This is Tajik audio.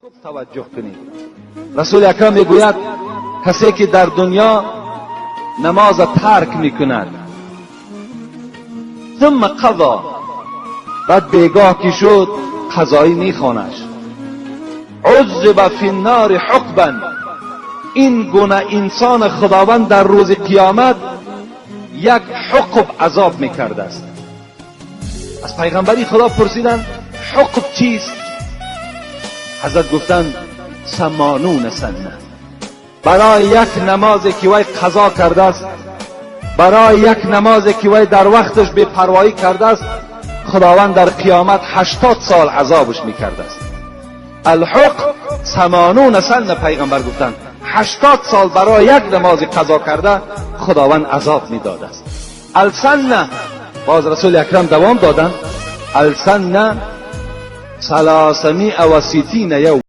Хуб таваҷҷӯҳ кунед. Расули Акрам мегӯяд, касе ки дар дунё намоза тарк мекунад, ثم قضا, баъд бегоҳ ки шуд, қазоӣ мехонаш, عذب فی النار حقبا. Ин гуна инсон Худованд дар рӯзи қиёмат як ҳуқб азоб мекардааст. Аз пайғамбари Худо пурсиданд, ҳуқб чист? Ҳазрат гуфтанд, ثمانون سنة. Барои як намозе ки вай қазо кардааст, барои як намозе ки вай дар вақташ бепарвоӣ кардааст, Худованд дар қиёмат 80 сол азобаш мекардааст. الحقب ثمانون سنة. Пайғамбар гуфтанд, 80 сол барои як намози қазо карда Худованд азоб медодааст. السنة, боз Расули Акрам давом доданд, السنة 360 يوما.